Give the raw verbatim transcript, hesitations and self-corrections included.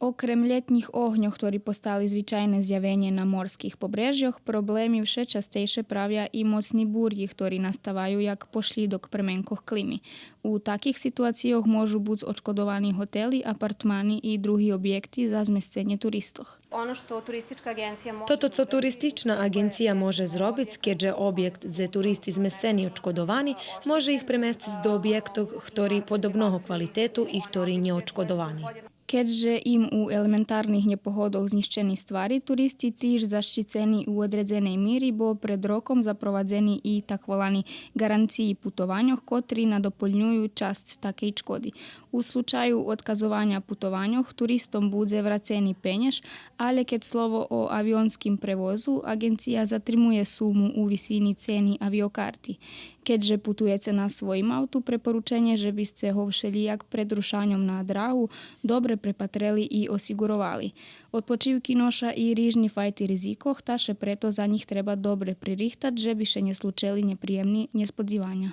Окрем лєтнїх огньох, хтори постали звичайне зявенє на морских побрежйох, проблеми вше частейше правя и моцни бурї, хтори наставаю як пошлїдок пременкох клими. У таких ситуацийох можу буц очкодовани готели, апартмани и други обєкти за змесценє туристох. Ono što turistička agencija može Тото цо туристична аґенция може зробиц, кед же обєкт дзе туристи змесцени очкодовани, може их премесциц до обєктох хтори подобного квалитету и хтори нє очкодовани. Кед же им у елементарних нєпогодох знїщени ствари, туристи тиж защицени у одредзеней мири, бо пред роком запровадзени и так волани ґаранциї путованьох, котри надополнюю часц такей чкоди. У случаю одказованя путованьох туристом будзе врацени пенєж, алє кед слово о авионским превозу, аґенция затримує суму у висини цени авиокарти. Кед же путуєце на своїм авту, препорученє же би сце го вшелїяк пред рушаньом на драгу добре препатрели и осиґуровали. Одпочивки ноша и рижни файти ризикох, та ше прето за нїх треба добре пририхтац же би ше нє случели нєприємни нєсподзиваня.